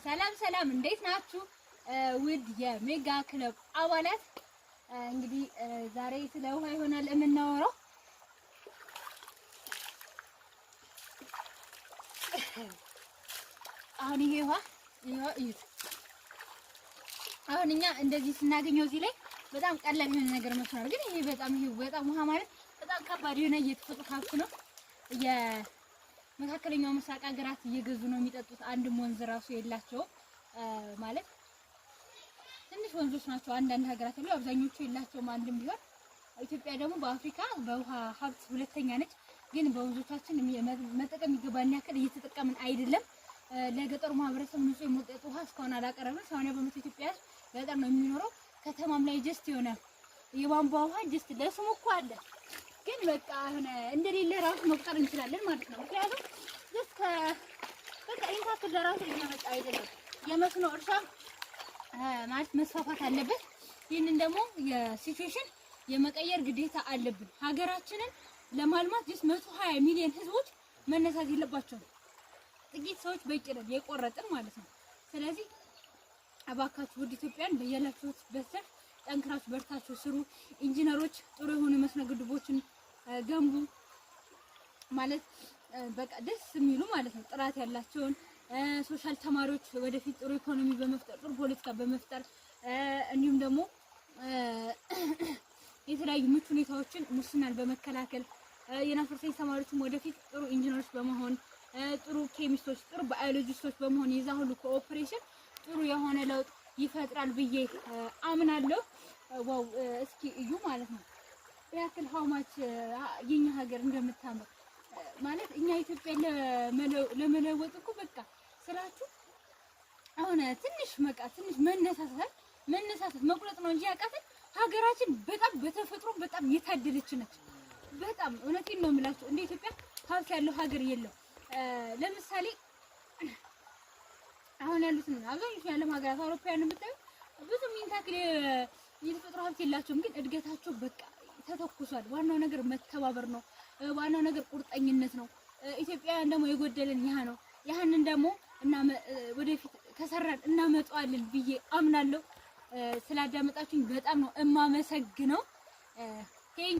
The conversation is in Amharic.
ሰላም ሰላም፣ እንዴት ናችሁ? ውድ የሜጋ ክለብ አባላት፣ እንግዲህ ዛሬ ስለ ውሃ ይሆናል የምናወራው። አሁን ይሄ ውሃ እዩት። አሁን እኛ እንደዚህ ስናገኘው እዚህ ላይ በጣም ቀላል የሆነ ነገር መስሏል፣ ግን ይሄ በጣም ውሃ ማለት በጣም ከባድ የሆነ የተፈጥሮ ሀብት ነው። የመካከለኛው ምስራቅ ሀገራት እየገዙ ነው የሚጠጡት። አንድም ወንዝ ራሱ የላቸውም፣ ማለት ትንሽ ወንዞች ናቸው አንዳንድ ሀገራት ያሉ፣ አብዛኞቹ የላቸውም አንድም ቢሆን። ኢትዮጵያ ደግሞ በአፍሪካ በውሃ ሀብት ሁለተኛ ነች። ግን በወንዞቻችን መጠቀም የሚገባን ያክል እየተጠቀምን አይደለም። ለገጠሩ ማህበረሰብ ንጹህ የመጠጥ ውሃ እስካሁን አላቀረብንም። 80% ኢትዮጵያ ሕዝብ ገጠር ነው የሚኖረው። ከተማም ላይ just የሆነ የቧንቧ ውሃ just ለስሙ እኮ አለ፣ ግን በቃ የሆነ እንደሌለ ራሱ መቁጠር እንችላለን ማለት ነው። ምክንያቱም just በቃ ኢንታክል ለራሱ እየመጣ አይደለም። የመስኖ እርሻ ማለት መስፋፋት አለበት። ይህንን ደግሞ የ situation የመቀየር ግዴታ አለብን። ሀገራችንን ለማልማት just 120 ሚሊዮን ህዝቦች መነሳት የለባቸውም። ጥቂት ሰዎች በቂ ነን የቆረጥን ማለት ነው። ስለዚህ እባካችሁ ውድ ኢትዮጵያን በያላችሁበት ዘርፍ ጠንክራችሁ በርታችሁ ስሩ። ኢንጂነሮች ጥሩ የሆኑ የመስኖ ግድቦችን ገንቡ። ማለት በቃ ደስ የሚሉ ማለት ነው፣ ጥራት ያላቸውን። Social ተማሪዎች ወደፊት ጥሩ ኢኮኖሚ በመፍጠር፣ ጥሩ ፖለቲካ በመፍጠር፣ እንዲሁም ደግሞ የተለያዩ ምቹ ሁኔታዎችን፣ ሙስናን በመከላከል፣ የ natural science ተማሪዎችም ወደፊት ጥሩ ኢንጂነሮች በመሆን፣ ጥሩ ኬሚስቶች፣ ጥሩ ባዮሎጂስቶች በመሆን የዛ ሁሉ cooperation ጥሩ የሆነ ለውጥ ይፈጥራል ብዬ አምናለሁ። Wow፣ እስኪ እዩ ማለት ነው ያክል how much የኛ ሀገር እንደምታምር። ማለት እኛ ኢትዮጵያ ለመለወጥ እኮ በቃ ስራችሁ አሁን ትንሽ በቃ ትንሽ መነሳሳት መነሳሳት መቁረጥ ነው እንጂ ያቃተን ሀገራችን በጣም በተፈጥሮ በጣም የታደለች ነች። በጣም እውነቴን ነው የምላችሁ፣ እንደ ኢትዮጵያ ሀብት ያለው ሀገር የለም። ለምሳሌ አሁን ያሉትን አብዛኞቹ የዓለም ሀገራት አውሮፓውያን ብታዩ ብዙ ሚንታክል የተፈጥሮ ሀብት የላቸውም፣ ግን እድገታቸው በቃ ተተኩሷል። ዋናው ነገር መተባበር ነው። ዋናው ነገር ቁርጠኝነት ነው። ኢትዮጵያውያን ደግሞ የጎደለን ያ ነው። ያህንን ደግሞ እና ወደፊት ከሰራን እናመጣዋለን ብዬ አምናለሁ። ስላዳመጣችሁኝ በጣም ነው እማመሰግነው።